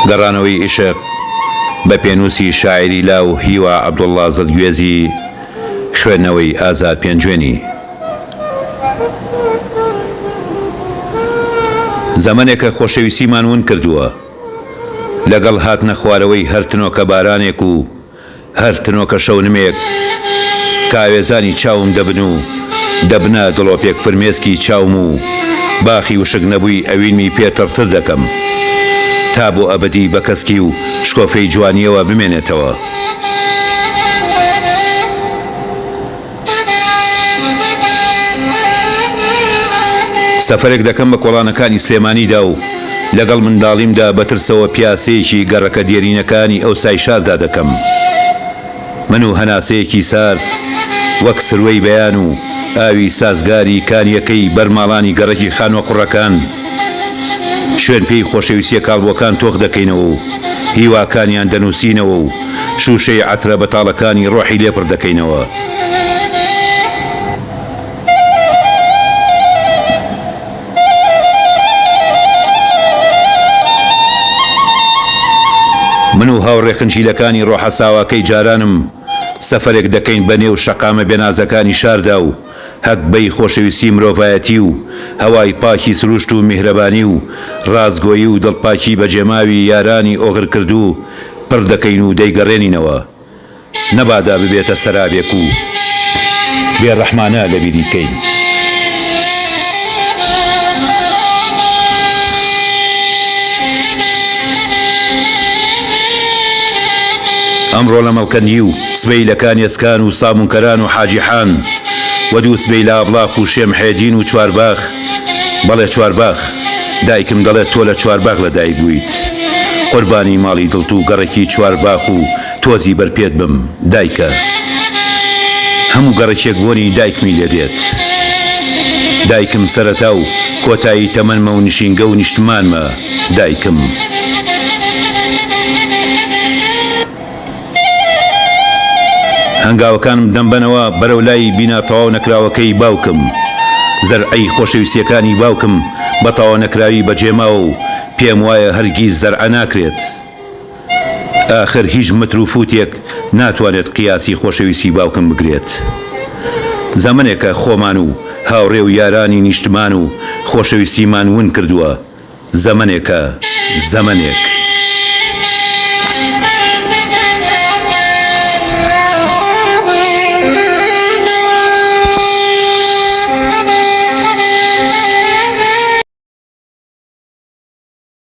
گەڕانەوەی ئیشق بە پێنووسی شاعیری لاو هیوا عەبدوڵڵا زڕگوێزی، خوێندنەوەی ئازاد پێنجوێنی. زەمەنێکە خۆشەویستیمان ون کردووە. لەگەڵ هاتنە خوارەوەی هەر تنۆکە بارانێک و هەر تنۆکە شەونمێک کە ئاوێزانی چاوم دەبن و دەبنە دڵۆپێک فرمێسکی چاوم و باخی وشک نەبووی ئەوینمی پێ تەڕتر دەکەم تا بۆ ئەبەدی بە کەسکی و شکۆفەی جوانییەوە بمێنێتەوە. سەفەرێک دەکەم بە کۆڵانەکانی سلێمانیدا و لەگەڵ منداڵیمدا بە ترسەوە پیاسەیەکی گەڕەکە دێرینەکانی ئەوسای شاردا دەکەم. من و هەناسەیەکی سارد وەک سروەی بەیان و ئاوی سازگاری کانییەکەی بەر ماڵانی گەڕەکی خانووە قوڕەکان، شوێن پێی خۆشەویستییە کاڵبووەکان تۆخ دەکەینەوە و هیواکانیان دەنووسینەوە و شووشەی عەترە بەتاڵەکانی ڕۆحی لێ پڕ دەکەینەوە. من و هاوڕێ خنجیلەکانی ڕۆحە ساواکەی جارانم سەفەرێک دەکەین بە نێو شەقامە بێنازەکانی شاردا و هەگبەی خۆشەویستی مرۆڤایەتی و هەوای پاکی سروشت و میهرەبانی و ڕاستگۆیی و دڵپاکی بەجێماوی یارانی ئۆغرکردوو پڕ دەکەین و دەیگەڕێنینەوە نەبادا ببێتە سەرابێک و بێ ڕەحمانە لەبیری بکەین. ئەمڕۆ لە مەڵکەندی و سبەی لە کانێسکان و سابونکەران و حاجی حان و دووسبەی لە ئابڵاخ و شێ محێدین و چوارباخ، بەڵێ چوارباخ، دایکم دەڵێت تۆ لە چوارباخ لە دایک بوویت. قوربانی ماڵی دڵت و گەڕەکی چوارباخ و تۆزی بەر پێت بم دایکە. هەموو گەڕەکێک بۆنی دایکمی لێ دێت. دایکم سەرەتا و کۆتایی تەمەنمە و نشینگە و نیشتمانمە دایکم. هەنگاوەکانم دەمبەنەوە بەرەو لای بینا تەواو نەکراوەکەی باوکم. زەرعەی خۆشەویستییەکانی باوکم بە تەواونەکراوی بەجێماوە و پێم وایە هەرگیز زەرعە ناکرێت. ئاخر هیچ متر و فوتێک ناتوانێت قیاسی خۆشەویستی باوکم بگرێت. زەمەنێکە خۆمان و هاوڕێ و یارانی نیشتمان و خۆشەویستیمان ون کردووە. زەمەنێکە، زەمەنێک.